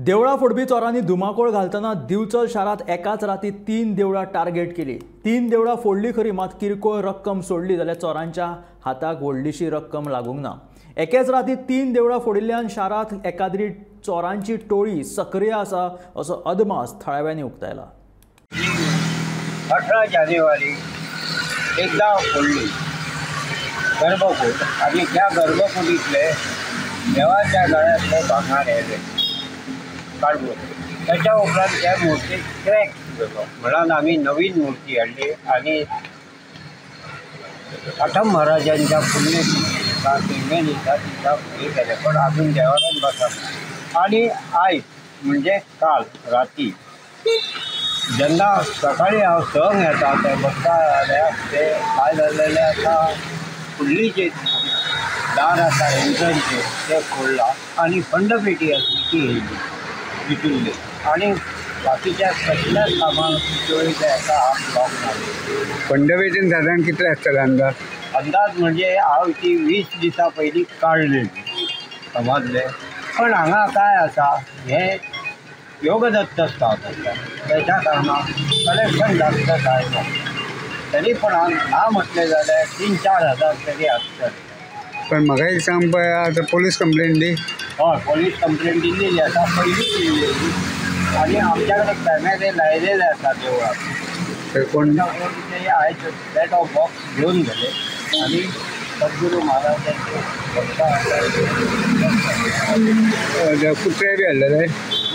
देवळां फोडपी चोरांनी धुमाकूळ घालतना दिवचल शारांत एकाच राती 3 देवळां टार्गेट केली। 3 देवळां फोडली खरी, मात किरकोळ रक्कम सोडली जाल्यार चोरांच्या हाताक व्हडलीशी रक्कम लागूंक ना। एकेच राती 3 देवळां फोडिल्ल्यान शारांत एकाद्री चोरांची टोळी सक्रिय आसा असो अदमास थळाव्यांनी उक्तायला। 18 जानेवारी एकदा फोडली गर्भकूट आणि त्या गर्भकुटीतले देवाच्या गळ्यातले भांगर येयले काडून त्याच्या उपरांत त्या मूर्तीक क्रॅक गेलो म्हणून आमी नवीन मूर्ती हाडली आनी आठम महाराजांच्या पुण्यतिथी तिनवे दिसा तिका हे केलें, पण अजून देवारान बसप। आनी आयज म्हणजे काल राती जेन्ना सकाळी हांव 6 येता ते बसता जाल्यार ते काय जाल्लेलें आसा, फुडली जे दार आसा एंट्रन्सचे ते फोडला आनी फंडपेटी आसली ती येयली विटुल्ली आनी बाकीच्या कसल्याच कामाक चोरीच्या हेका हात लावंक ना। फंडपेटीन सादारण कितले आसतले अंदाज? अंदाज म्हणजे हांव ती 20 दिसां पयलीं काडलेली समजलें, पण हांगा काय आसा हें योगदत्त स्थान आसा तेच्या कारणान कलेक्शन जास्त जायना, तरी पण ना म्हटलें जाल्यार 3-4 हजार तरी आसतले। पण म्हाका एक सांग पळय, आतां पोलीस कंप्लेन दी? हय, पोलीस कंप्लेन दिल्लेली आसा, पयलीं दिल्लेली आनी आमच्या कडेन कॅमेरे लायलेले आसा देवळाक, ते कोण ते आयज सेट ऑफ बॉक्स घेवन गेले आनी सद्गुरू महाराजांचे कुत्रे बी हाडलेले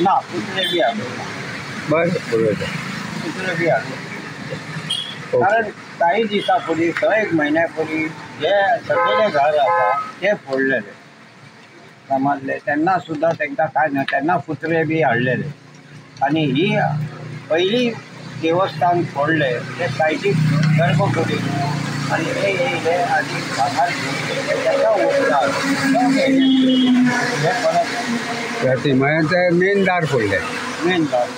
ना? कुत्रे बी हाडले ना। बरें, बरोबर, कुत्रे बी हाडले कारण काही दिसां पयलीं 6-1 म्हयन्या पयलीं जे सगळे घर आसा ते फोडलेले समजले, तेन्ना सुद्दां तांकां काय ना, तेन्ना कुत्रे बी हाडलेले आनी ही पयली देवस्थान फोडले ते सायडीक गर्भकुडीक आनी ते येयले आनी भांगर घेवन गेले। तेच्या उपरांत हे परत राती मागीर ते मेन दार फोडले, मेन दार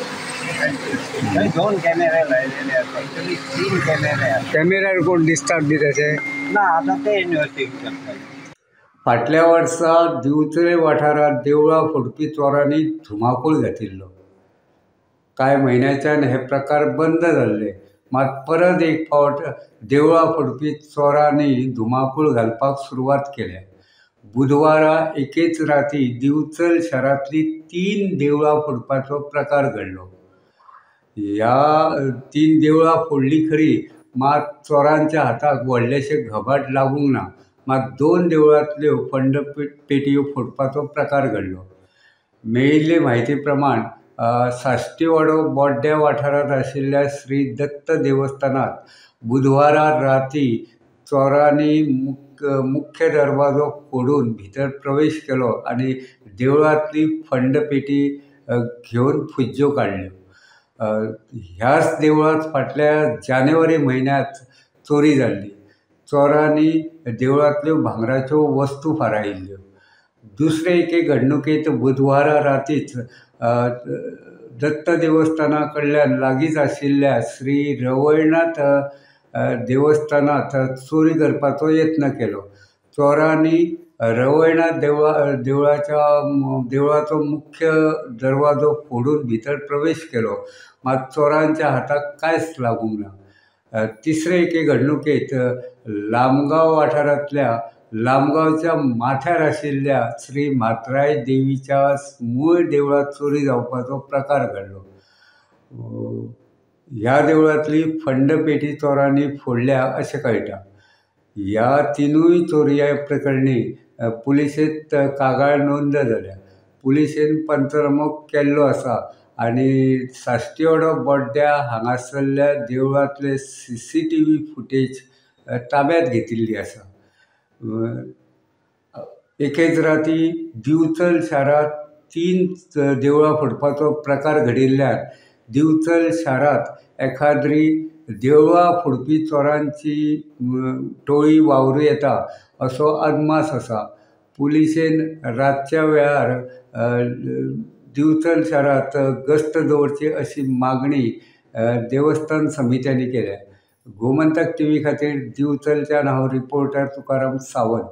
थंय 2 कॅमेरे लायलेले आसा, एक्चुअली 3 कॅमेरे आसा। कॅमेऱ्यार कोण दिसतात बी तशें ना, आतां ते इन्वेस्टिगेशन करतात। फाटल्या वर्सा दिवचले वाठारांत देवळां फोडपी चोरांनी धुमाकूळ घातिल्लो। कांय म्हयन्याच्यान हे प्रकार बंद जाल्ले, मात परत एक फावट देवळां फोडपी चोरांनी धुमाकूळ घालपाक सुरवात केल्या। बुधवारा एकेच राती दिवचल शारांतली 3 देवळां फोडपाचो प्रकार घडलो। ह्या 3 देवळां फोडली खरी, मात चोरांच्या हाताक व्हडलेशें घबाड लागूंक ना। मात 2 देवळांतल्यो फंड पेटयो फोडपाचो प्रकार घडलो। मेळिल्ले म्हायती प्रमाण साश्टीवाडो बोड्ड्या वाठारांत आशिल्ल्या श्री दत्त देवस्थानांत बुधवारा राती चोरांनी मुख्य दरवाजो फोडून भितर प्रवेश केलो आनी देवळांतली फंडपेटी घेवन फुज्ज्यो काडल्यो। ह्याच देवळांत फाटल्या जानेवारी म्हयन्यांत चोरी जाल्ली। चोरांनी देवळांतल्यो भांगराच्यो वस्तू फारायिल्ल्यो। दुसरे एके घडणुकेंत बुधवारा रातीच दत्त देवस्थाना कडल्यान लागींच आशिल्ल्या श्री रवळनाथ देवस्थानांत चोरी करपाचो यत्न केलो। चोरांनी रवळनाथ देवळाचो मुख्य दरवाजो फोडून भितर प्रवेश केलो, मात चोरांच्या हाताक कांयच लागूंक ना। तिसरे एके घडणुकेंत लामगांव वाठारांतल्या लामगांवच्या माथ्यार आशिल्ल्या श्री म्हात्राय देवीच्या मूळ देवळांत चोरी जावपाचो प्रकार घडलो। ह्या देवळांतली फंडपेटी चोरांनी फोडल्या अशें कळटा। ह्या 3 चोरयां प्रकरणी पुलिशेंत कागाळ नोंद जाल्या। पुलिशेन पंचनामो केल्लो आसा आनी साश्टीवाडो बोड्ड्या हांगासरल्या देवळांतले CCTV footage ताब्यात घेतिल्ली आसा। एकेच राती दिवचल शारांत 3 देवळां फोडपाचो प्रकार घडिल्ल्यान दिवचल शारांत एखाद्री देवळां फोडपी चोरांची टोळी वावरूं येता असो अदमास आसा। पुलिशेन रातच्या वेळार दिवचल शारांत गस्त दवरची अशी मागणी देवस्थान समित्यांनी केल्या। गोमंतक टीव्ही खातीर दिवचलच्यान हांव रिपोर्टर तुकाराम सावंत।